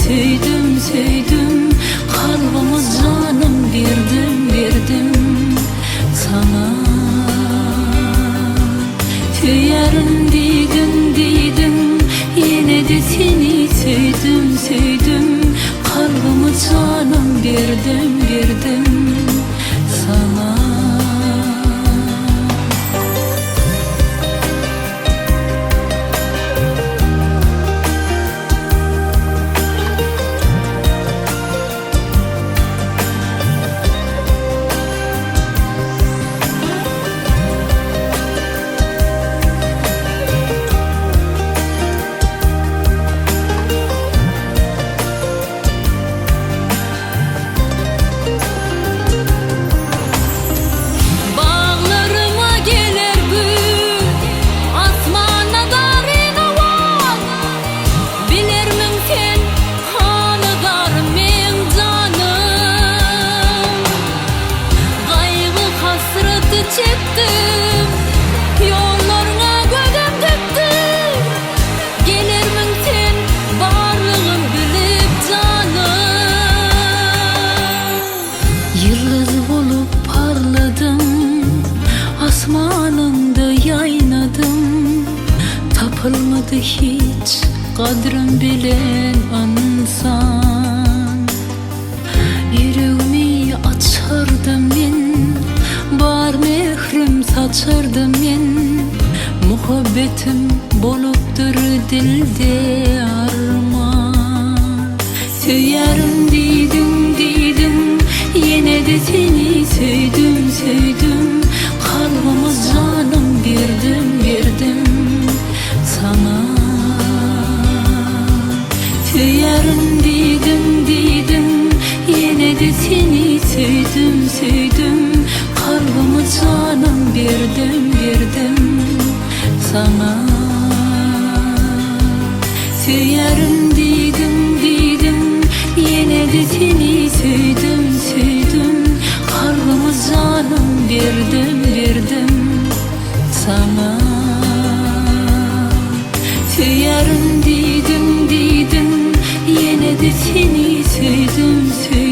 söýdüm, söýdüm Kalbymy janym berdim, berdim saňa Söýerin diýdiň, diýdiň Ýene-de seni söýdüm, söýdüm Kalbymy janym berdim, berdim saňa. Baglaryma geler gül, asmanda zaryn owaz. Bilermiň sen hany zarym meň janym. Gaýgy-hasraty çekdim, ýollaryňa gözüm dikdim. Gelermiň sen barlygym bilip janym. Ýyldyz bolup parladym, asmanyňda ýaýnadym. Tapylmady hiç gadrym bilen ynsan. Ýüregimi açardym men, bar mährim saçardym men. Muhabbetim bolupdyr dilde arman. Söýerin diýdiň, diýdiň, ýene-de seni söýdüm, söýdüm. Kalbymy janym berdim, berdim saňa. Söýerin diýdiň, diýdiň, ýene-de seni söýdüm, söýdüm. Kalbymy janym berdim, berdim saňa. Söýerin diýdiň, diýdiň, ýene-de seni söýdüm, söýdüm. Kalbymy janym berdim, berdim saňa. Söýerin diýdiň, diýdiň, ýene-de seni söýdüm, söýdüm.